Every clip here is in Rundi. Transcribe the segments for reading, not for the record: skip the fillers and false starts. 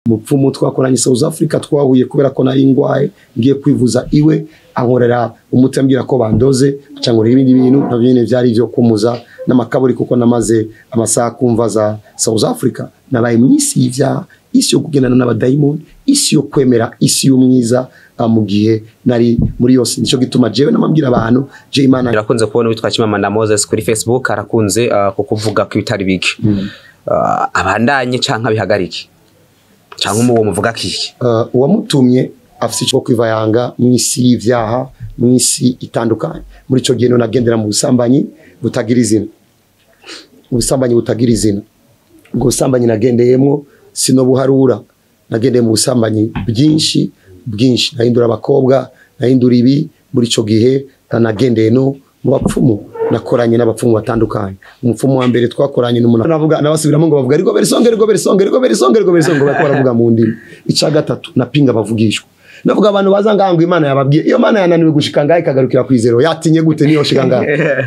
Mupfumu twakoranye South Africa, twahuye kubera ko nari ngwaye ngiye kwivuza iwe, ankorera umuti ambwira ko bandoze cyangwa ibindi bintu navyo nyene vyari byo kumuza n'amakaburi, kuko namaze amasaha kumva za South Africa. Nabaye mwisi y'ivyaha, isi yo kugendana n'abadayimoni, isi yo kwemera isi y'umwiza mu gihe nari muri yose. Nico gituma jewe namabwira abantu je Imana. Irakunze kubona witwa Chimamanda Moses kuri Facebook arakunze kukuvuga ko ibitari bike. Abandanye canke abihagarike canke umuwo muvuga kiki? Uwamutumye afise ico kwivayanga mwisi y'ivyaha, mwisi itandukanye. Muri ico gihe nagendera mu busambanyi butagira izina, ubusambanyi butagira izina. Ubwo busambanyi nagendeyemwo sinobuharura, nagendeye mu busambanyi bwinshi bwinshi, nahindura abakobwa, nahindura ibi. Muri ico gihe nagendeye no mu bapfumu, nakoranye n'abapfumu batandukanye. Umupfumu wa mbere twakoranye n'umuntu navuga nabasubiramo ngo bavuga ariko berisonge ariko berisonge ariko berisonge ariko berisonge, bariko baravuga mu ndimi. Ica gatatu napinga bavugishwa, navuga abantu baza ngaha ngo Imana yababwiye, iyo Mana yananiwe gushika ngaha ikagarukira kwizero, yatinye gute niyo shika ngaha?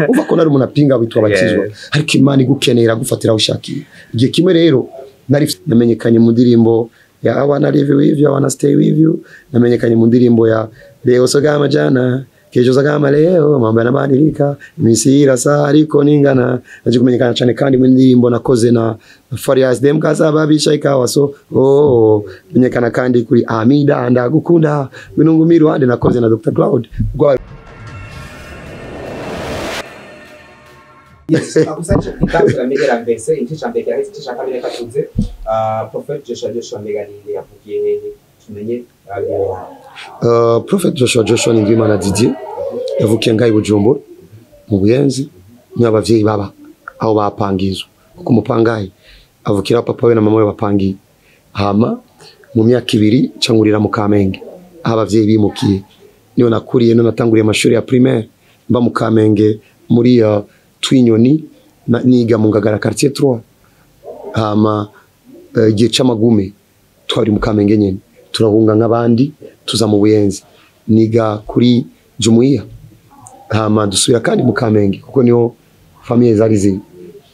Uva ko nari umuntu apinga witwa abakizwa, ariko Imana igukenera gufatira aho ushakiye. Igihe kimwe rero nari namenyekanye mu ndirimbo ya I wanna live with you, I wanna stay with you. Namenyekanye mu ndirimbo ya Leo sogama jana, kesho kama leo, mambo yanabadilika, iminsi irasa ariko ningana. Naje kumenyekana cyane kandi mu ndirimbo nakoze na Farias Dem kasababisha ikawa so oh, menyekana kandi kuri Amida ndagukunda binungumi ruhande nakoze na Dr. Cloud. Ubwo Yes, akusaje itangura mbere mbese igice ca mbere kiraheze, igice ca kabiri reka tuze. Prophet Joshua Joshua mbega ninde, yavugiye hehe, tumenye? Prophet Joshua Joshua Ningimana Didier yavukiye ngaho i Bujumbura mu Buyenzi, niho abavyeyi baba aho bapangiye inzu, kuko umupangayi avukira aho papa we na mama we bapangiye. Hama mu myaka 2 cangurira mu Kamenge aho abavyeyi bimukiye, niho nakuriye, niho natanguriye amashuri ya primaire mba mu Kamenge muri Twinyoni, niga mu Ngagara quartier 3. Hama igihe c'amagume twari mu Kamenge nyene, turahunga nk'abandi tuza mu Buyenzi, niga kuri Jumuiya. Hama dusubira kandi mu Kamenge kuko niho famille zari ziri,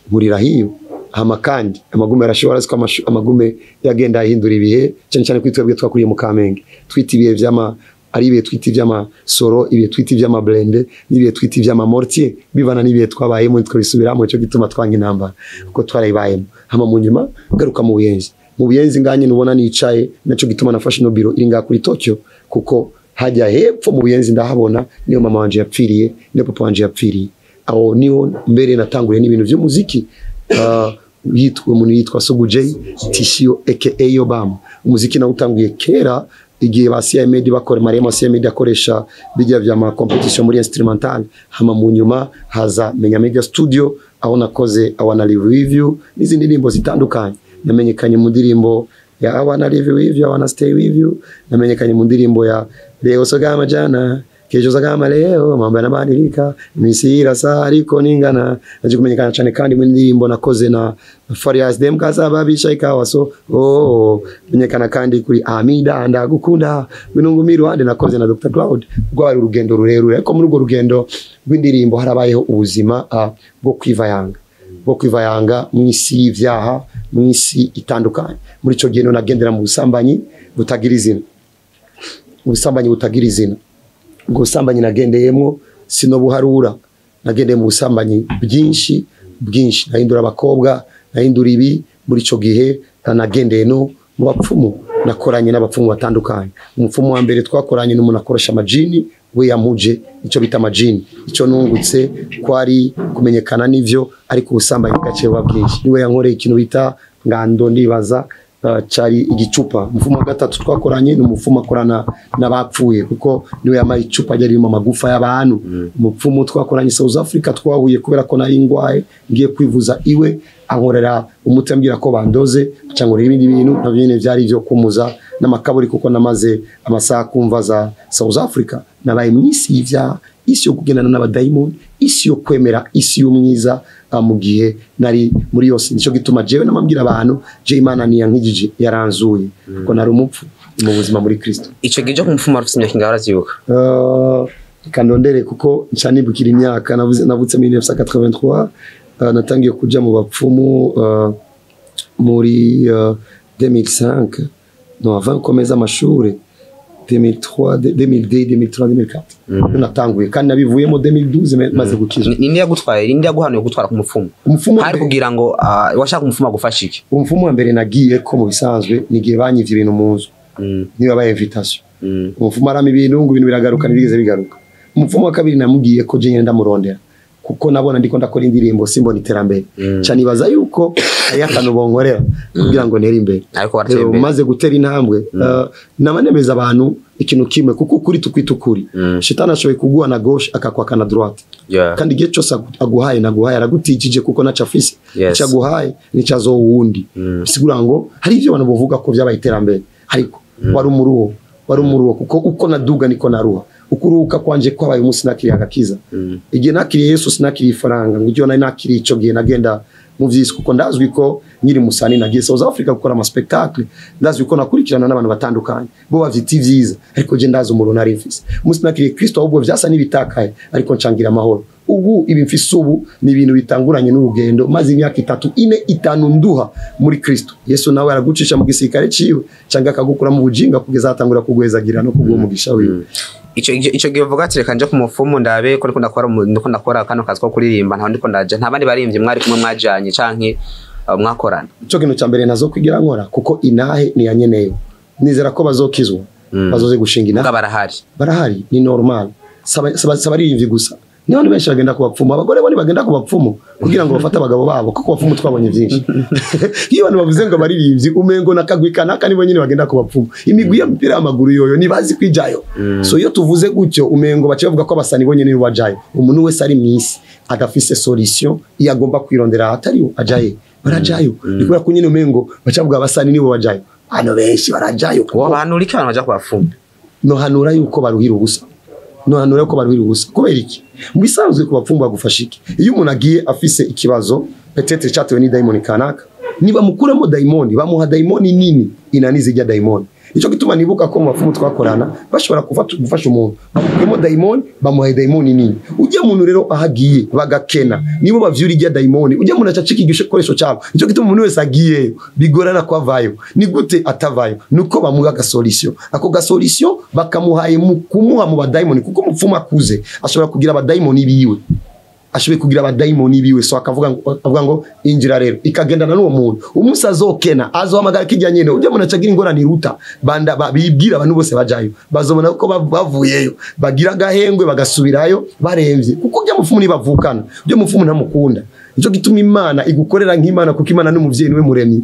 nkurira hiyo. Hama kandi amagume arashobora ko amagume yagenda ahindura ibihe, cyane cyane kuri twebwe twakuriye mu Kamenge, twita ibihe vy'ama ari ibihe twita ivy'amasoro, ibihe twita ivy'amablende n'ibihe twita ivy'amamortier, bivana n'ibihe twabayemo twabisubiramo. Ico gituma twanga intambara kuko twarayibayemo. Hama mu nyuma garuka mu Buyenzi, mu Buyenzi nganye nubona nicaye, naco gituma nafashe no biro iri ngaha kuri Tokyo, kuko hajya hepfo mu Buyenzi ndahabona, niyo mama wanje yapfiriye, niyo papa wanje yapfiriye. Aho niho mbere natanguriye n'ibintu vy'umuziki. Yitwa umuntu yitwa Sogu J Tishio aka Obama. Umuziki nawutanguye kera igihe ba CMD bakora Mariam CMD akoresha bijya vya ma competition muri instrumental. Hama mu nyuma haza Menya Media Studio aho nakoze I wanna live with you n'izindi ndirimbo zitandukanye. Namenyekanye mu ndirimbo ya I wanna live with you, I wanna stay with you. Namenyekanye mu ndirimbo ya Leo sogama jana, kesho kama leo, mambo yanabadilika, iminsi irasa ariko ningana. Naje kumenyekana cyane kandi mu ndirimbo nakoze na Farias Dem kasababisha ikawa so oh, menyekana kandi kuri Amida ndagukunda binungumi ruhande nakoze na Dr. Cloud. Rwari urugendo rurerure, ariko muri urwo rugendo rw'indirimbo harabayeho ubuzima bwo kwivayanga, bwo kwivayanga mwisi y'ivyaha, mwisi itandukanye. Muri ico gihe nagendera mu busambanyi butagira izina, ubusambanyi butagira izina. Ubwo busambanyi nagendeyemwo sinobuharura, nagendeye mu busambanyi bwinshi bwinshi, nahindura abakobwa, nahindura ibi. Muri ico gihe nagendeye no mu bapfumu, nakoranye n'abapfumu batandukanye. Umupfumu wa mbere twakoranye n'umuntu akoresha amajini, we yamuje ico bita amajini. Ico nungutse kwari kumenyekana n'ivyo, ariko ubusambanyi bwaciye buba bwinshi. Niwe yankoreye ikintu bita ngando, ndibaza cari igicupa. Umupfumu wa gatatu twakoranye ni umupfumu akorana n'abapfuye, kuko niwe yamaye icupa ryari ririmo amagufa y'abantu. Umupfumu twakoranye South Africa, twahuye kubera ko nari ngwaye ngiye kwivuza iwe, ankorera umuti ambwira ko bandoze cyangwa ibindi bintu navyo nyene vyari byo kumuza n'amakaburi, kuko namaze amasaha kumva za South Africa. Nabaye mwisi y'ivyaha, isi yo kugendana n'abadayimoni, isi yo kwemera isi y'umwiza mu gihe nari muri yose. Nico gituma jewe namabwira abantu je Imana niyankijije, yaranzuye, kuko nari umupfu mu buzima muri Kristo. Ico gihe cyo kumupfuma rufise imyaka ingahe urazibuka? Reka ndondere kuko nca nibukira imyaka navutse muri 1983, natangiye kuja mu bapfumu muri 2005. No, avant gukomeza amashure, 2003, 2002, 2003, 2004 natanguye, kandi nabivuyemo 2012 maze gukizwa. Ninde yagutwaye, ninde yaguhanuye gutwara ku mupfumu? Umupfumu hari kugira ngo washaka umupfumu agufashe iki? Umupfumu wa mbere nagiye ko mu bisanzwe ni igihe banyivye ibintu mu nzu, niba baye invitation. Umupfumu arama ibintu ngo ibintu biragaruka, ntibigeze bigaruka. Umupfumu wa kabiri namubwiye ko je nyene ndamurondera, kuko nabona ndiko ndakora indirimbo simbona iterambere, ca nibaza yuko ari akantu bonkorera kugira ngo ntere imbere. Ariko warateye imbere. Maze gutera intambwe, nama nemeza abantu ikintu kimwe, kuko ukuri tukwita ukuri. Shetani ashoboye kuguha na gauche, akakwaka na droite. Kandi igihe cyose aguhaye naguhaye aragutijije, kuko naco afise. Ico aguhaye nico azowundi. Bisigura ngo hari ivyo abantu bovuga ko vyabaye iterambere, ariko wari umuruho, kuko uko naduga niko naruha. Ukuruhuka kwanje kwabaye umunsi nakiriye agakiza. Igihe nakiriye Yesu, sinakiriye ifaranga ngo iryo nari nakiriye ico gihe nagenda mu vyisi, kuko ndazwi ko nkiri musani nagiye South Africa gukora ama spectacle, ndazwi ko nakurikirana n'abantu batandukanye bo bavyita ivyiza, ariko je ndazi umuro nari mfise umunsi nakiriye Kristo. Ahubwo vyasa n'ibitakaye, ariko ncangira amahoro. Ubu ibi mfise ubu ni ibintu bitanguranye n'urugendo maze imyaka 3, 4, 5 nduha muri Kristo Yesu. Nawe aragucisha mu gisirikare ciwe cyangwa akagukura mu bujinga kugeza atangura kugwezagira no kuguha umugisha wiwe. Ico gihe uvuga ati reka nje ku mupfumu ndabe ko ndiko ndakora kano kazi ko kuririmba, ntaho ndiko ndaja, nta bandi baririmbyi mwari kumwe mwajanye canke mwakorana? Ico kintu ca mbere nazo kwigira nkora, kuko inahe ni yanyeneyo, nizera ko bazokizwa, bazoze gushinga inahe. Muga barahari. Barahari, ni normal. Saba aririmbyi gusa, ni abantu benshi bagenda ku bapfumu. Abagore bo ntibagenda ku bapfumu kugira ngo bafate abagabo babo, kuko bapfumu twabonye byinshi. Iyo abantu bavuze ngo abaririmbyi, umengo nakagwi kanaka nibo nyine bagenda ku bapfumu. Imigwi y'imipira y'amaguru yoyo ntibazi kwijayo. So iyo tuvuze gutyo, umengo bace bavuga ko abasani bo nyine nibo bajayo. Umuntu wese ari mw'isi adafise solution iyo agomba kwirondera ahatariho ajaye, barajayo. Ni kubera ko nyine umengo baca bavuga abasani nibo bajayo. Hano benshi barajayo. Wabahanura iki abantu baja ku bapfumu? Nohanura yuko baruhira ubusa. Nohanura yuko baruhira ubusa. Kubera iki? Mu bisanzwe ku bapfumu bagufasha iki? Iyo umuntu agiye afise ikibazo peut-être cyatewe ni daimoni kanaka, niba mukuramo daimoni, bamuha daimoni nini inaniza ijya daimoni. Nico gituma nibuka ko mu bapfumu twakorana bashobora gufasha umuntu bamukuyemo daimoni, bamuha daimoni nini. Ujya muntu rero ahagiye bagakena, nibo bavyura ijya daimoni, ujya muntu acacika igikoresho cyabo. Nico gituma umuntu wese agiyeyo bigorana ko avayo. Ni gute atavayo? Nuko bamuha agasolution, ako gasolution bakamuhaye mu kumuha mu badaimoni, kuko umupfumu akuze ashobora kugira abadaimoni biwe, ashoboye kugira abadayimoni biwe. So akavuga ngo, avuga ngo injira rero, ikagendana n'uwo muntu. Umunsi azokena azohamagara kijya nyene, ujya muntu acagira ingorane iruta banda bibwira abantu bose bajayo, bazobona ko bavuyeyo bagira agahengwe, bagasubirayo baremvye, kuko ujya mupfumu nibavukana, ujya mupfumu ntamukunda. Nico gituma Imana igukorera nk'Imana, kuko Imana n'umuvyeyi, niwe muremyi.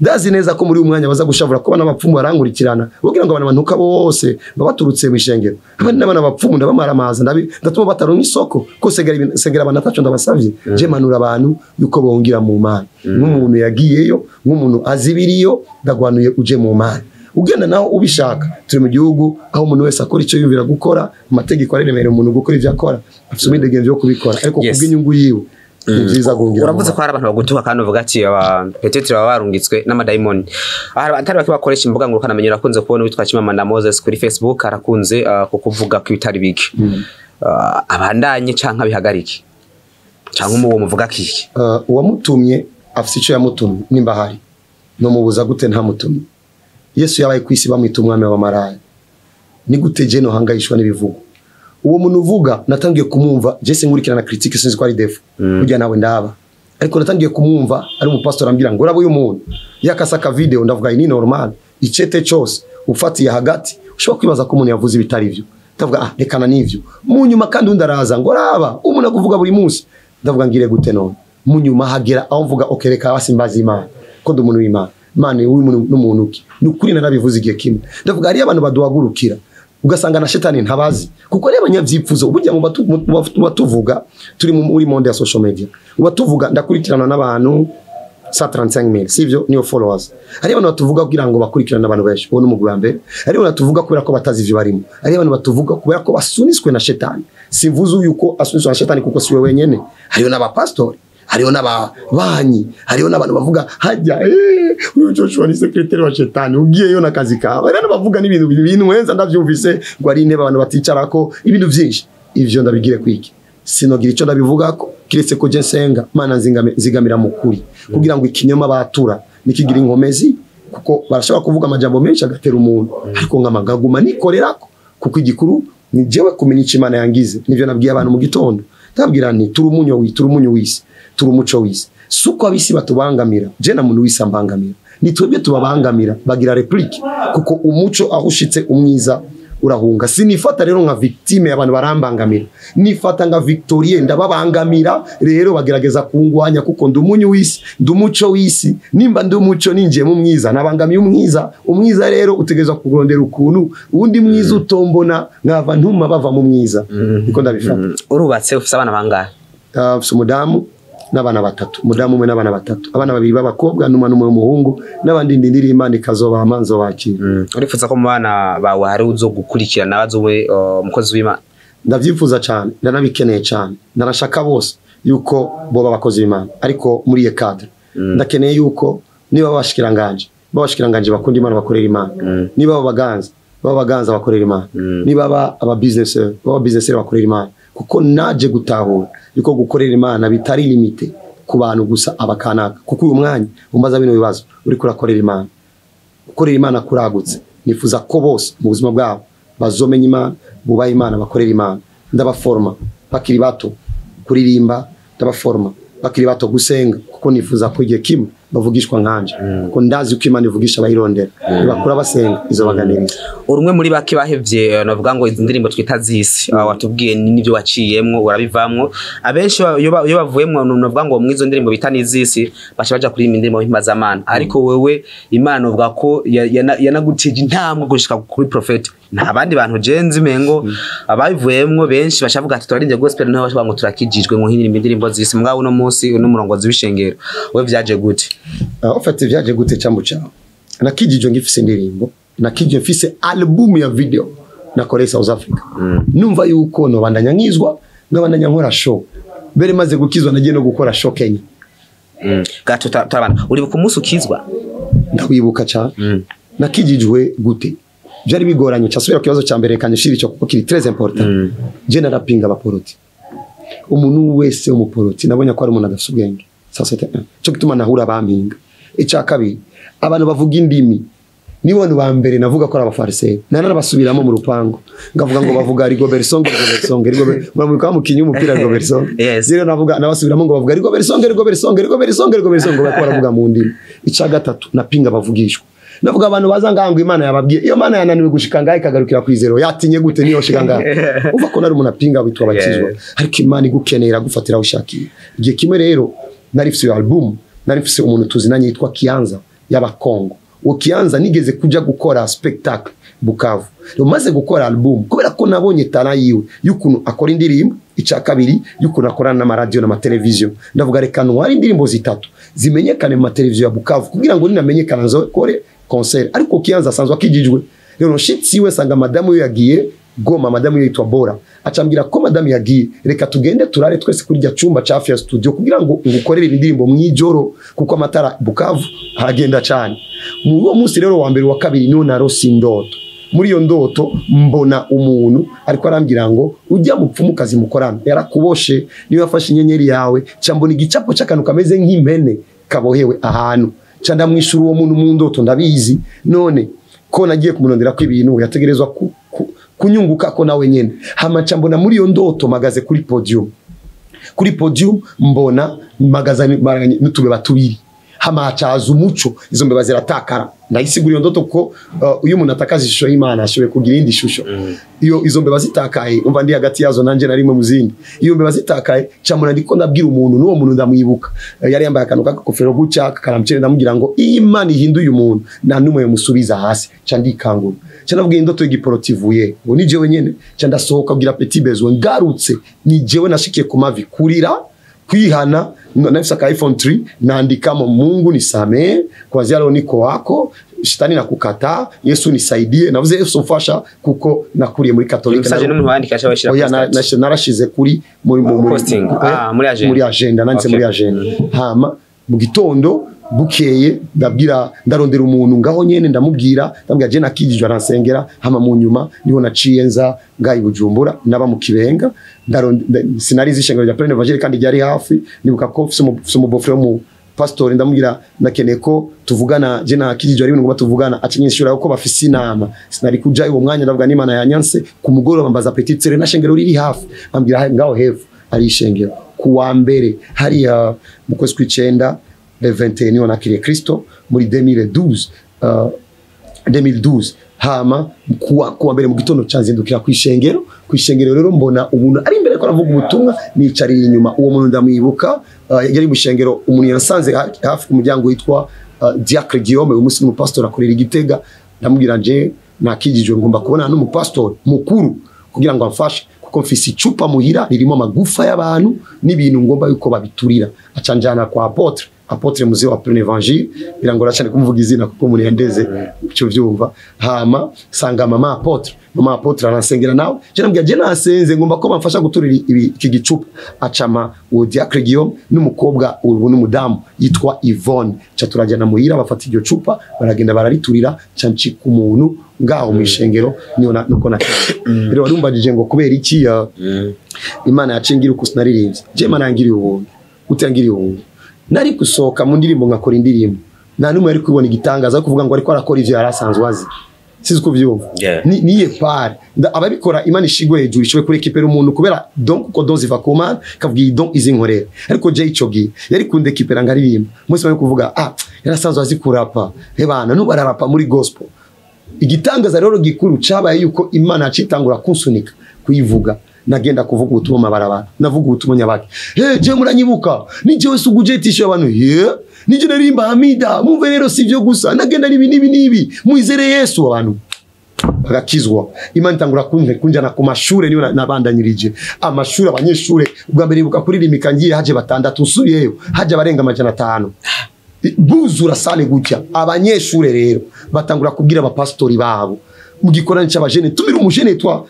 Ndazi neza ko muri uyu mwanya baza gushavura ko abapfumu barankurikirana, kugira ngo abantu bantuka bose baba baturutse mu ishengero, abandi n'abana bapfumu ndabamara amazi, ndatuma bataronka isoko ko segera abantu ataco ndabasavye. Je manura abantu yuko bongera mu Mana, nk'umuntu yagiyeyo, nk'umuntu azibiriyo, ndagwanuye uje mu Mana. Ugenda naho ubishaka. Turi mu gihugu aho umuntu wese akora icyo yumvira gukora. Amategeko aremera umuntu gukora ivyo akora, afite umwidegemvyo wo kubikora, ariko kubw'inyungu yiwe ni vyiza guhungira mu Uravuze ko hari abantu bagutuka, kandi uvuga ati aba peut-être baba barungitswe n'amadayimoni. Hari atari bake bakoresha imbuga ngurukana, urakunze kubona witwa Chimamanda Moses kuri Facebook arakunze kukuvuga ko ibitari bike. Abandanye canke abihagarike, canke uwo muvuga kiki? Uwamutumye afise ico yamutumye. Nimba hari nomubuza gute ntamutumye? Yesu yabaye ku isi bamwita umwami w'abamaraya. Ni gute je nohangayishwa n'ibivugo uwo muntu uvuga? Natangiye kumwumva, je sinkurikirana critique, sinzi ko ari défaut burya nawe ndaba, ariko natangiye kumwumva ari umupastor ambwira ngo uraba uyu muntu yakasaka video, ndavuga iyi ni normal. Icete cyose ufatiye hagati ushobora kwibaza ko umuntu yavuze ibitari byo, ndavuga ah, rekana n'ivyo. Mu nyuma kandi undi araza ngo raba umuntu akuvuga buri munsi, ndavuga ngire gute none? Mu nyuma hagera aho mvuga okay, reka basi mbaze Imana, ko ndi umuntu w'Imana. Imana, uyu muntu n'umuntu ki? Ni ukuri narabivuze igihe kimwe, ndavuga hariyo abantu baduhagurukira ugasanga na shetani ntabazi, kuko ari abanyavyipfuzo. Burya mu batuvuga, turi muri monde ya social media, mu batuvuga ndakurikirana n'abantu 135,000, sivyo? Niyo followers. Hari abantu batuvuga kugira ngo bakurikirane n'abantu benshi, uwo ni umugwi wa mbere. Hari abantu batuvuga kubera ko batazi ivyo barimo. Hari abantu batuvuga kubera ko basuniswe na shetani. Simvuze yuko asuniswe na shetani, kuko siwe wenyene. Hariyo n'abapastori, hariyo n'ababanyi, hariyo n'abantu bavuga hajya uyu Joshua ni secrétaire wa shetani, ugiyeyo n'akazi kawe. Hariyo n'abavuga n'ibintu binwenza, ndavyumvise ngo ari intebe abantu baticarako, ibintu vyinshi. Ivyo ndabigire kwiki? Sinogira icyo ndabivugako kiretse ko je nsenga Mana nzigamira mu kuri, kugira ngo ikinyoma batura nikigira inkomezi. Kuko barashobora kuvuga amajambo menshi agatera umuntu, ariko nkamagaguma nikorerako, kuko igikuru ni jewe kumenya icyo Imana yangize. Nivyo nabwiye abantu mu gitondo, ndabwira nti turi umunyo wi, turi umunyu w'isi, turi umuco w'isi. Suko abisi batubangamira, je na muntu w'isi ambangamira, ni twebwe tubabangamira, bagira réplique, kuko umuco aho ushitse umwiza urahunga. Sinifata rero nka victime abantu barambangamira, nifata nka victorien, ndababangamira. Rero bagerageza kungwanya kuko ndi umunyu w'isi, ndi umuco w'isi. Nimba ndi umuco ninjiye mu mwiza, nabangamiye umwiza. Umwiza rero utegerezwa kurondera ukuntu uwundi mwiza utombona, nkava ntuma bava mu mwiza. Niko ndabifata. Urubatse, ufise abana bangahe? Mfise umudamu n'abana batatu, umudamu umwe n'abana batatu, abana babiri b'abakobwa n'umwana umwe w'umuhungu, n'abandi ndindiriye Imana ikazobaha nzobakira. Urifuza ko mu bana bawe hari uzo gukurikirana bazobe umukozi w'Imana? Ndavyifuza cyane, ndanabikeneye cyane, ndanashaka bose yuko boba abakozi b'Imana, ariko muri iyo cadre ndakeneye yuko niba babashikiranganje bakunda Imana, bakorera Imana, niba babaganza, babaganza bakorera Imana, niba aba business, baba business bakorera Imana, kuko naje gutahura yuko gukorera Imana bitari limité ku bantu gusa abakanaka. Kuko uyu mwanya umbaza bino bibazo uriko urakorera Imana, gukorera Imana kuragutse. Nifuza ko bose mu buzima bwabo bazomenya Imana, bubaha Imana, bakorera Imana. Ndabaforma bakiri bato kuririmba, ndabaforma bakiri bato gusenga, kuko nifuza ko igihe kimwe bavugishwa nkanje, kuko ndazi ko Imana ivugisha abayirondera. Nibakura basenga, izobaganiriza. Uri umwe muri bake bahevye, navuga ngo izi ndirimbo twita zisi. Watubwiye n'ibyo waciyemwo urabivamwo. Abenshi iyo bavuyemwo, navuga ngo mwizo ndirimbo bita n'izisi, baca baja kuririmba indirimbo mpimbazamana, ariko wewe Imana uvuga ko yanagutije intambwe gushika kuri prophète. Nta bandi bantu je nzi, mengo ababivuyemwo benshi bacavuga ati turarinde gospel, naho bavuga ngo turakijijwe, ngo hindirimbo indirimbo zisi. Mugabo uno munsi uno murongozi w'ishengero, wewe vyaje gute? En fait, vyaje gute? Cyambu cyawe, nakijijwe ngifise indirimbo, nakijijwe mfise album ya video nakoreye South Africa. Numva yuko nobandanya nkizwa, nkabandanya nkora show. Mbere maze gukizwa nagiye no gukora show Kenya. Gato turabana, uribuka umunsi ukizwa? Ndawibuka cyane. Nakijijwe gute? Byari bigoranye. Cyasubira ku kibazo cya mbere kanyishira icyo, kuko kiri très important. Je narapinga abaporoti. Umuntu wese w'umuporoti nabonye ko ari umuntu adafite ubwenge. Ça, c'était un cyo gituma nahura bampinga. Icya kabiri, abantu bavuga indimi nibo bantu ba mbere navuga ko ari abafariseyo. Nanarabasubiramo mu rupangu, ngavuga ngo bavuga Rigobert Song, Rigobert Song, Rigobert. Muramuka mukinyi w'umupira Rigobert Song? Yes. Rero navuga, nabasubiramo ngo bavuga Rigobert Song, Rigobert Song, Rigobert Song, Rigobert Song, ngo bariko baravuga mu ndimi. Icya gatatu, napinga bavugishwa. Navuga abantu baza ngaha ngo Imana yababwiye. Iyo Mana yananiwe gushika ngaha ikagarukira ku izero, yatinye gute niyo shika ngaha? Uva ko nari umuntu apinga witwa abakizwa. Ariko Imana igukeneye iragufatira aho ushakiye. Igihe kimwe rero nari mfise iyo album, nari mfise umuntu tuzinanye yitwa Kianza y'Abakongo. Uwo Kianza nigeze kuja gukora spectacle Bukavu. Rero maze gukora album, kubera ko nabonye talent yiwe y'ukuntu akora indirimbo, icya kabiri y'ukuntu akorana n'amaradiyo n'amateleviziyo, ndavuga reka ntware indirimbo zitatu zimenyekane mu mateleviziyo ya Bukavu, kugira ngo ninamenyekana nzokore concert. Ariko Kianza asanzwe akijijwe. Rero nshitsi we sanga madamu we yagiye Goma, madamu yitwa Bora, acambwira ko madamu yagiye, reka tugende turare twese kuri rya cyumba ca hafi ya studio kugira ngo ngukorere indirimbo mwijoro, kuko amatara Bukavu aragenda cyane. Mu uwo munsi rero wa mbere wa kabiri niho narose indoto. Muri iyo ndoto mbona umuntu ariko arambwira ngo ujya mupfumukazi mukorana yarakuboshe, niyo yafashe inyenyeri yawe. Ca mbona igicapo c'akantu kameze nk'impene kabohewe ahantu. Ca ndamwishura uwo muntu mu ndoto: ndabizi, none ko nagiye kumurondera ko ibintu yategerezwa kunyunguka ko nawe nyene. Hama ca mbona muri iyo ndoto magaze kuri podium. Kuri podium mbona magaza n'utubeba tubiri, hama hacaza umuco, izo mbeba ziratakara. Ndayisigura iyo ndoto ko iyo umuntu atakaza ishusho y'Imana ashoboye kugira iyindi shusho. Iyo izo mbeba zitakaye, umva ndi hagati yazo, nanje nari mu zindi. Iyo mbeba zitakaye, camura ndiko ndabwira umuntu, n'uwo muntu ndamwibuka. Yari yambaye akantu k'akagofero gutya kakaramcere. Ndamubwira ngo iyi Imana ihinduye umuntu, nta n'umwe yomusubiza hasi. Ca ndikangura, ca ndavuga indoto y'igiporoti ivuye ngo ni jewe nyene. Ca ndasohoka kugira petit besoin, ngarutse ni jewe nashikiye ku mavi kurira, kwihana. Nafisa ka iPhone 3, naandikamo: "Mungu nisamee, kuanzia leo niko wako, shetani nakukataa, Yesu nisaidie." Navuze Yesu mfasha kuko nakuriye muri Katolika. Message n'umuntu wandika aca bashyira Oya, kuri status. narashize kuri muri Posting. Oya, Ah, muri agenda. muri agenda nanditse. Muri agenda. Hama mu gitondo bukeye ndabwira, ndarondera umuntu ngaho nyene, ndamubwira, ndamubwira je nakijijwe, aransengera. Hama mu nyuma niho naciye nza ngaha i Bujumbura, naba mu Kibenga. Sinari nzi ishengero rya Plein Évangile kandi ryari hafi. Nibuka ko mfise umu beau-frère wo mu pastor, ndamubwira ndakeneye ko tuvugana, je na kijiji ari ibintu ngomba tuvugana. Acinyishura ko bafise inama, sinari kuja uwo mwanya. Ndavuga n'Imana yanyanse. Ku mugoroba mbaza petite sœur na shengero riri hafi, ambwira ngaho hepfo ari ishengero. Ku wa mbere hariya mu kwezi kw'icenda, le 21, niho nakiriye Kristo muri 2012, 2012. Hama kuwa mbere mu gitondo canzindukira kwishengero. Kwishengero rero mbona umuntu ari imbere ko aravuga ubutumwa, nicariye inyuma. Uwo muntu ndamwibuka, yari mu shengero, umuntu yasanze hafi ku muryango witwa Diacre Guillaume, uyu munsi ni umupastor akorera i Gitega. Ndamubwira, nje nakijijwe, ngomba kubona n'umupastor mukuru kugira ngo amfashe, kuko mfise icupa muhira ririmo amagufa y'abantu n'ibintu ngomba yuko babiturira. Acanjana kwa apôtre muzee wa Plein Évangile. Birangora cyane kumuvuga izina kuko umuntu yandeze cyo vyumva. Hama sanga mama apôtre aransengera nawe. Je nambwira, je nasenze, ngomba ko bamfasha guturira iki gicupa. Acama uwo Diacre Guillaume n'umukobwa ubu n'umudamu yitwa Yvonne, ca turajyana muhira, bafata iryo cupa baragenda barariturira, ca ncika umuntu ngaho mu ishengero. Niyo nuko na rero warumbajije ngo kubera iki Imana yacingira uko sinaririmbye. Je Imana yangiriye ubuntu, utangiriye ubuntu, nari gusohoka mu ndirimbo ngakora indirimbo, nta n'umwe yari kubibona igitangaza, kuvuga ngo ariko arakora ivyo yari asanzwe azi. Sizi ko vyumva. Niye pare ababikora, Imana ishigwe hejuru, ishobwe kurekipera umuntu kubera don, kuko don ziva ku Mana, kavuga iyi don izinkorera. Ariko je ico gihe yari kundekipera ngaririmba, umunsi bari kuvuga: "Ah, yarasanzwe azi kurapa, hebana nubu ararapa muri gospel." Igitangaza rero gikuru cabaye yuko Imana yacitangura kunsunika kuyivuga. Nagenda kuvuga ubutumwa mabarabara, navuga ubutumwa nyabaki. "Hey, je muranyibuka, ni jewe Suguje tisho abantu ye, nije narimba Hamida. Mumve rero, si byo gusa, nagenda nibi nibi nibi, mwizere Yesu." Abantu bagakizwa. Imana itangura kunjana ku mashure, niyo nabandanyirije amashuri abanyeshure. Ubwa mbere ibuka kuririmika ngiye haje batandatu, nsubiyeyo haje abarenga 500, buzura salle gutya. Abanyeshure rero batangura kubwira abapasitori babo mu gikorane cy'abajene: "Tumira umujene yitwa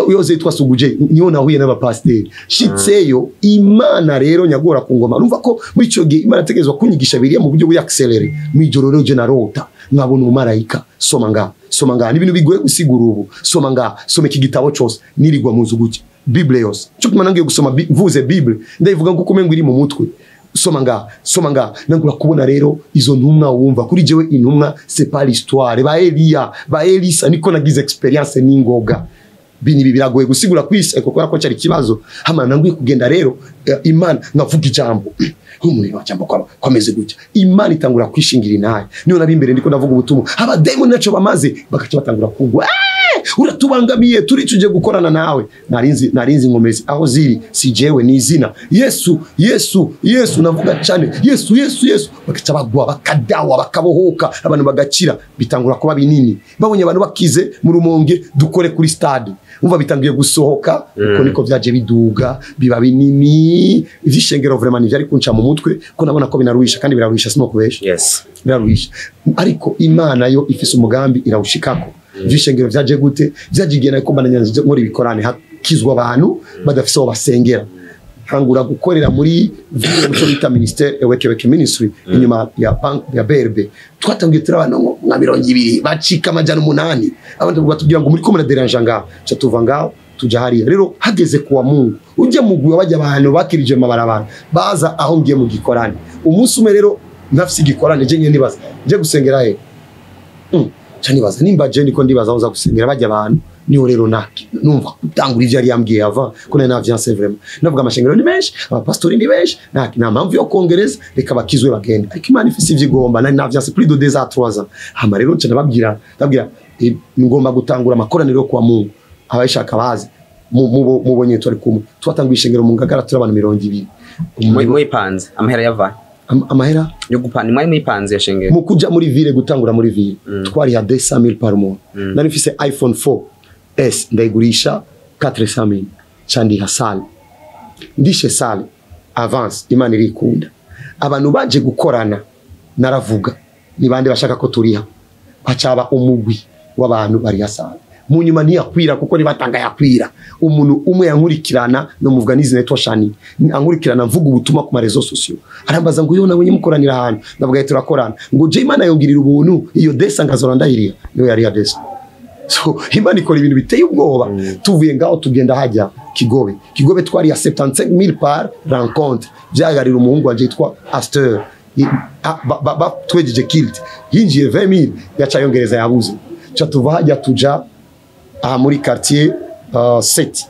yoze yitwa Suguje." Niyo nahuye n'abapasiteri shitseyo. Imana rero nyagora ku ngoma, urumva ko muri ico gihe Imana ategerezwa kunyigisha biriya mu buryo buyaccéléré. Mw'ijoro rero je narota nkabona umumarayika: "Soma nga, soma nga." Ni ibintu bigoye gusigura ubu. "Soma nga, soma iki gitabo cyose." Nirirwa mu nzu gutya, Bible yose cyo kumana ngiye gusoma, mvuze Bible ndayivuga nguko umengo iri mu mutwe. "Soma nga, soma nga." Nangura kubona rero izo ntumwa. Wumva kuri jewe intumwa, c'est pas l'histoire, ba Elia, ba Elisa, niko nagize expérience n'ingoga. Bini ibi biragoye gusigura kwisi, ariko kubera ko cyari ikibazo. Hama nanguye kugenda rero, Imana nkavuga ijambo, umuntu jambo kwa kwameze gutya, Imana itangura kwishingira inaye. Niyo nabi imbere ndiko ndavuga ubutumwa, abademoni naco bamaze bakaca batangura kugwa: "Uratubangamiye, turi tuje gukorana nawe." Narinzi nkomezi aho ziri, si jewe, ni izina Yesu, Yesu, Yesu. Navuga cyane Yesu, Yesu, Yesu, bakaca bagwa, bakadawa, bakabohoka, abantu bagakira. Bitangura kuba binini, babonye abantu bakize mu Rumonge, dukore kuri stade. Umva bitangiye gusohoka. Uko niko vyaje biduga biba binini. Ivyishengero vraiment ntivyari kunca mu mutwe, ko nabona ko binaruhisha, kandi biraruhisha, sino kubesha. Biraruhisha, ariko Imana yo ifise umugambi irawushikako. Ivyishengero vyaje gute? Vyaje igihe nariko mbandanya nkora ibikorane, hakizwa abantu badafise aho basengera. Ntangura gukorera muri ville muco bita ministère Ewekeweke Ministry, inyuma ya bank ya BRB. Twatangiye turi abantu nka 20, bacika 800. Abandi batubwira ngo muri ko muraderanja ngaho, ca tuva ngaho tuja hariya. Rero hageze kuwa Mungu, ujye mugwi bajya abantu bakirije amabarabara baza aho ngiye mu gikorane. Umunsi umwe rero ntafise igikorane, je nyene nibaza nje gusengera he. Ca nibaza nimba je ndiko ndibaza aho nza gusengera bajya abantu. Niho rero naki numva gutangura ivyo yari yambwiye avant, ko nari navyanse vraiment. Navuga amashengero ni menshi, abapastori ni benshi, nta mpamvu yo kongereza, reka bakizwe bagende. Ariko Imana ifise ivyo igomba. Nari navyanse plus de 2 à 3 ans. Hama rero nca ndababwira ngomba gutangura amakoraniro yo kwa Mungu, abayishaka baze. Mubonye turi kumwe, twatanguye ishengero mu Ngagara turi abantu 20. Muyipanze amahera yava Amahera yo gupana, mwari muyipanze yashengero? Mu kuja muri ville, gutangura muri ville, twariha 200 000 par mois. Nari mfise iPhone 4 S, ndayigurisha 400 000, ca ndiha salle. Ndishe salle avance, Imana irikunda. Abantu baje gukorana, naravuga ni bande bashaka ko turiha, hacaba umugwi w'abantu bariha salle. Mu nyuma ntiyakwira, kuko nibatanga yakwira. Umuntu umwe yankurikirana, no muvuga n'izina, yitwa Shani, ankurikirana mvuga ubutumwa ku maréseaux sociaux, arambaza ngo: "Yo nabonye mukoranira ahantu." Ndavuga ati: "Turakorana." Ngo: "Je Imana yongirira ubuntu, iyo desa ngazora ndayiriha." Niyo yari ya desa. So Imana ikora ibintu biteye ubwoba. Tuvuye ngaho tugenda hajya Kigobe. Kigobe twari ya 75000 par rencontre, byagarira umuhungu wanje yitwa Asteur. Twejeje culte, yinjiye 20000, yaca yongereza yabuze. Ca tuva hajya tuja aha muri quartier 7.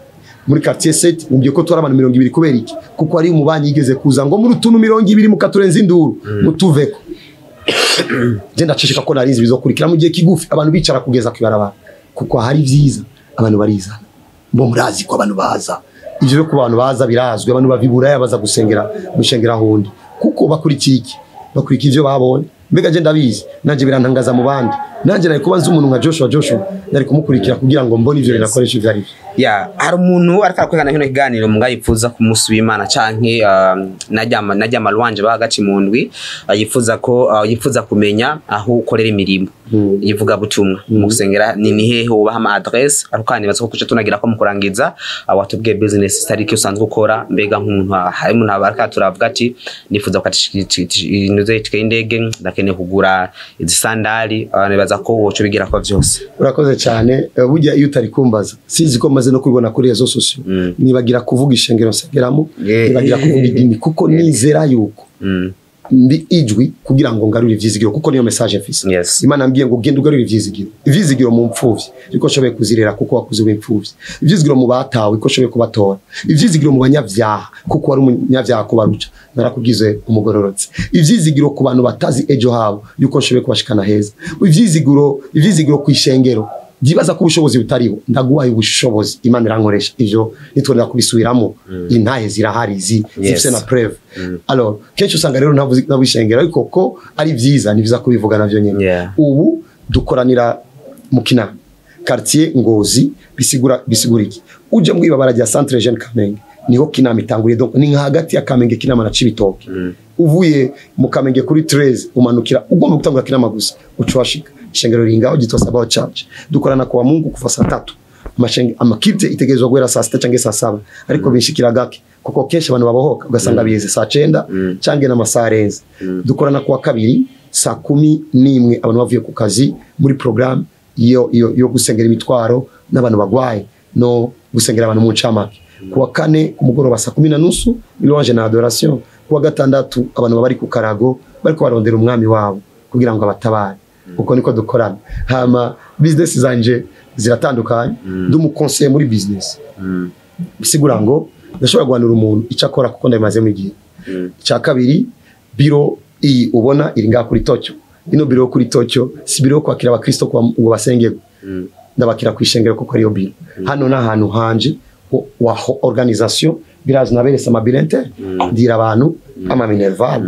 Muri quartier 7 umbye ko twari abantu 20. Kubera iki? Kuko ari umubanyi yigeze kuza ngo muri utuntu 20 mukaturenza induru, mutuveko. Je ndacishika ko narinzi bizokurikira mu gihe kigufi, abantu bicara kugeza kwibarabara, kuko hari vyiza abantu barizana. Bo murazi ko abantu baza, ivyo byo ku bantu baza birazwi. Abantu baviburaya baza gusengera mushengera hundi, kuko bakurikiye iki? Bakurikiye ivyo babonye. Mbega je ndabizi, nanje birantangaza mu bandi. Nanje nari kuba nzi umuntu nka Joshua, nari kumukurikira kugira ngo mbone ivyo binakoresha ivyo arivyo. Ya, hari umuntu ariko arakurikirana kino kiganiro muga yifuza ku munsi w'Imana canke najya malwanje bahagaci mu ndwi, yifuza ko yifuza kumenya aho ukorera imirimo yivuga butumwa mu gusengera, ni hehe ubaha ama adresse? Ariko kandi baza ko kuca tunagira ko mu kurangiza, watubwiye business tariki usanzwe ukora. Mbega nk'umuntu, hari umuntu aba ariko turavuga ati nifuza gukatisha inoze itike y'indege, ndakeneye kugura izi sandali, nibaza ko woca ubigira ko vyose. Urakoze cyane. Burya iyo utari kumbaza, sinzi ko maze no kubibona kuri réseaux sociaux, nibagira kuvuga ishengero nsengeramo, nibagira kuvuga idini, kuko nizera yuko ndi ijwi kugira ngo ngarure ivyizigiro, kuko niyo message mfise. Imana ambwiye ngo genda ugarure ivyizigiro, ivyizigiro mu mpfuvyi yuko nshoboye kuzirera kuko wakuze w'imfuvyi, ivyizigiro mu batawe ko nshoboye kubatora, ivyizigiro mu banyavyaha kuko wari umunyavyaha kubaruca narakubwize umugororotse, ivyizigiro ku bantu batazi ejo habo yuko nshoboye kubashikana heza, ivyizigiro ku ishengero byibaza ko ubushobozi butariho, ndaguhaye ubushobozi. Imana irankoresha ivyo, nitwongera kubisubiramo. Intahe zirahari zifise na preuve. Alors kenshi usanga rero ntavuze ishengero, ariko ko ari vyiza, ni vyiza kubivuga navyo nyene. Ubu dukoranira mu Kinama, quartier Ngozi. Bisigura iki? Uje mu ibabara rya Centre Jeune Kamenge, niho Kinama itanguriye. Donc ni nka hagati ya Kamenge, Kinama na Cibitoke. Uvuye mu Kamenge kuri 13 umanukira ugomba gutangura Kinama gusa, uca washika ishengero ringaho ryitwa Sabaho Church. Dukorana kwa Mungu kuva saa 3. Amashenge ama culte itegerezwa guhera saa 6 cyangwa saa 7, ariko bishikira gake kuko kenshi abantu babohoka ugasanga biheze saa 9 cyangwa n'amasaha arenze. Dukorana kuwa kabiri saa 11, abantu bavuye ku kazi, muri programme yo gusengera imitwaro n'abantu bagwaye no gusengera abantu mu ncamake. Kuwa kane ku mugoroba saa 10:30, louange na adoration. Kuwa gatandatu abantu baba bari ku karago bariko barondera umwami wabo kugira ngo abatabare. Uko niko dukorana. Hama business zanje ziratandukanye. Ndi umu conseiller muri business, bisigura ngo ndashobora guhanura umuntu icyo akora kuko ndabimazemo igihe. Icya kabiri, biro iyi ubona iri ngaha kuri Tokyo. Ino biro yo kuri Tokyo si biro yo kwakira abakristo ngo basengerwe. Ndabakira ku ishengero kuko ariyo biro. Hano ni ahantu hanje wa organisation. Birazi naberetse ama bulletins, ndira abantu ama minerval,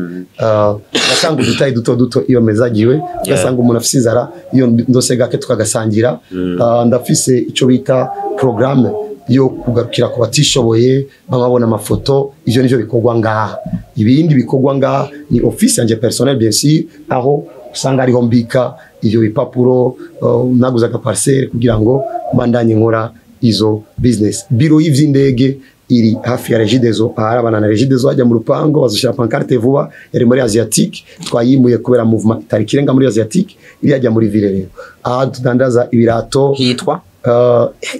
ngatanga udutayi duto duto iyo mezagiwe, ugasanga umuntu afise inzara, iyo ndose gake tukagasangira. Ndafise ico bita programme yo kugarukira ku batishoboye, bamabona amafoto. Ivyo nivyo bikorwa ngaha. Ibindi bikorwa ngaha ni office yanje personnel, bien sûr, aho usanga ariho mbika ivyo bipapuro, naguze aga parcelle kugira ngo mbandanye nkora izo business. Biro y'ivy'indege iri hafi ya Regideso, aharabana na Regideso hajya mu rupango, bazoshira pancarte vuba. Yari muri Asiatique, twayimuye kubera mouvement itari kirenga muri Asiatique, iri hajya muri ville. Rero aha tudandaza ibirato. Hitwa?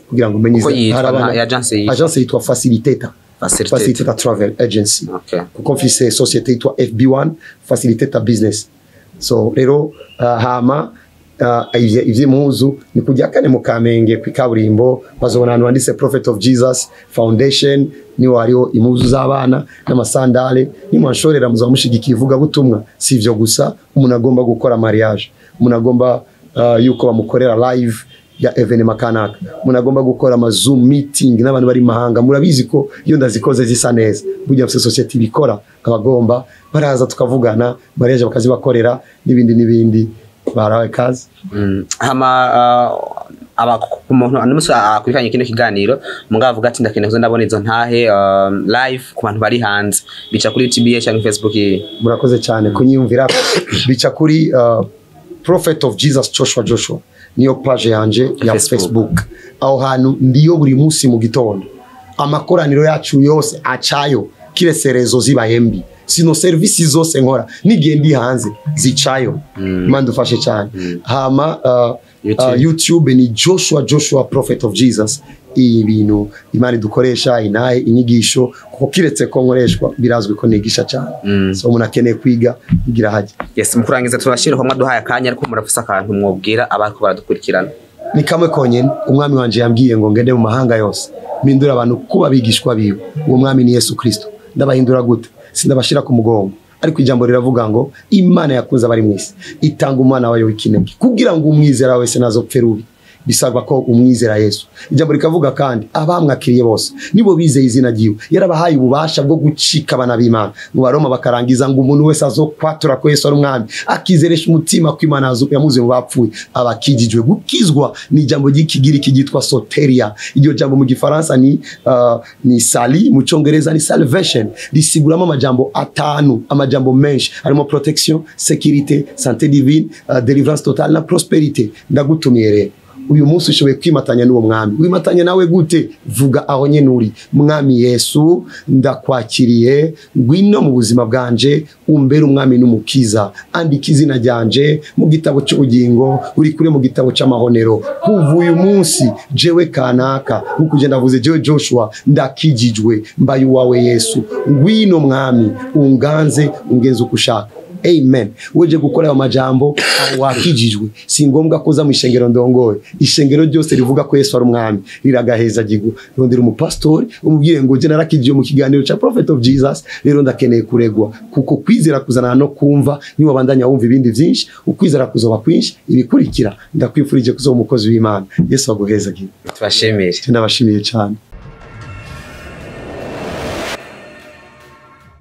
Kugira ngo umenye Uko yitwa? Harabana. Agence yitwa? Agence yitwa Facilitator. Facilitator. Facilitator Travel Agency, kuko mfise société yitwa FB1 Facilitator Business. So rero hama ivy'impuzu ni kujya kane mu Kamenge kw'ikaburimbo, bazobona ahantu handitse Prophet of Jesus Foundation, niho hariho impuzu z'abana n'amasandale. Nimwanshorera muzaba mushigikiye ivugabutumwa. Si ivyo gusa, umuntu agomba gukora mariage, umuntu agomba yuko bamukorera live ya événement kanaka, umuntu agomba gukora ama Zoom meeting n'abantu bari mahanga, murabizi ko iyo ndazikoze zisa neza. Burya mfise société ibikora, abagomba baraza tukavugana, mariage bakazibakorera n'ibindi n'ibindi. Barawe kazi. Hama aba ku muntu n'umunsi akurikiranye kino kiganiro mugabo avuga ati ndakeneye kuza ndabona izo ntahe live, ku bantu bari hanze bica kuri YouTube cyangwa Facebook? Murakoze cyane kunyiyumvira. Bica kuri Prophet of Jesus Joshua Joshua, niyo page yanje ya Facebook. Facebook. Aho hantu ndiyo buri munsi mu gitondo. Amakoraniro yacu yose acayo, kiretse réseau zibaye mbi. Sino servisi zose nkora n'igihe ndi hanze zicayo. Imana dufashe cyane. Hama YouTube. YouTube ni Joshua Joshua Prophet of Jesus. Ibintu Imana idukoresha inahe inyigisho, kuko kiretse ko nkoreshwa birazwi ko nigisha cyane. So umuntu akeneye kwiga igira hajya. Yes, mu kurangiza tubashire ko mwaduhaye akanya, ariko murafise akantu mwobwira abariko baradukurikirana. Ni kamwe konyene. Umwami wanje yambwiye ngo ngende mu mahanga yose mpindure abantu kuba abigishwa biwe. Uwo mwami ni Yesu Kristo. Ndabahindura gute? Sindabashira ku mugongo, ariko ijambo riravuga ngo Imana yakunze abari mu isi itanga umwana wayo w'ikinege kugira ngo umwizera wese ntazopfe rubi. Bisabwa ko umwizera Yesu. Ijambo rikavuga kandi abamwakiriye bose nibo bizeye izina ryiwe, yarabahaye ububasha bwo gucika abana b'Imana. Mu Baroma bakarangiza ngo umuntu wese azokwatura ko Yesu ari umwami, akizeresha umutima ko Imana yamuzuye mu bapfuye, abakijijwe. Gukizwa ni ijambo ry'ikigiriki ryitwa soteria. Iryo jambo mu gifaransa ni sali, mu cyongereza ni salvation. Risiguramo amajambo atanu, amajambo menshi harimo protection, sécurité, santé divine, deliverance totale na prosperité. Ndagutumiye rero uyu munsi ushoboye kwimatanya n'uwo mwami. Wimatanya nawe gute? Vuga aho nyene uri: Mwami Yesu, ndakwakiriye, ngwino mu buzima bwanje, umbere umwami n'umukiza, andika izina ryanje mu gitabo cy'ubugingo, uri kure mu gitabo cy'amahonero. Kuva uyu munsi jewe kanaka, nkuko uje ndavuze, jewe Joshua ndakijijwe, mbaye uwawe Yesu, ngwino mwami, unganze, ungenze uko ushaka. Amen. Uje gukora ayo majambo aho wakijijwe, si ngombwa ko uza mu ishengero ndongoye. Ishengero ryose rivuga ko Yesu ari umwami riragaheza gigu. Rondera umupastori umubwire ngo je narakijijwe mu kiganiro cha Prophet of Jesus, rero ndakeneye kuregwa. Kuko kwizera kuzana no kumva, niba bandanya wumva ibindi byinshi, ukwizera kuzoba kwinshi ibikurikira. Ndakwifurije kuzoba umukozi w'Imana. Yesu aguheza gigu. Tubashimire. Ndabashimiye cyane.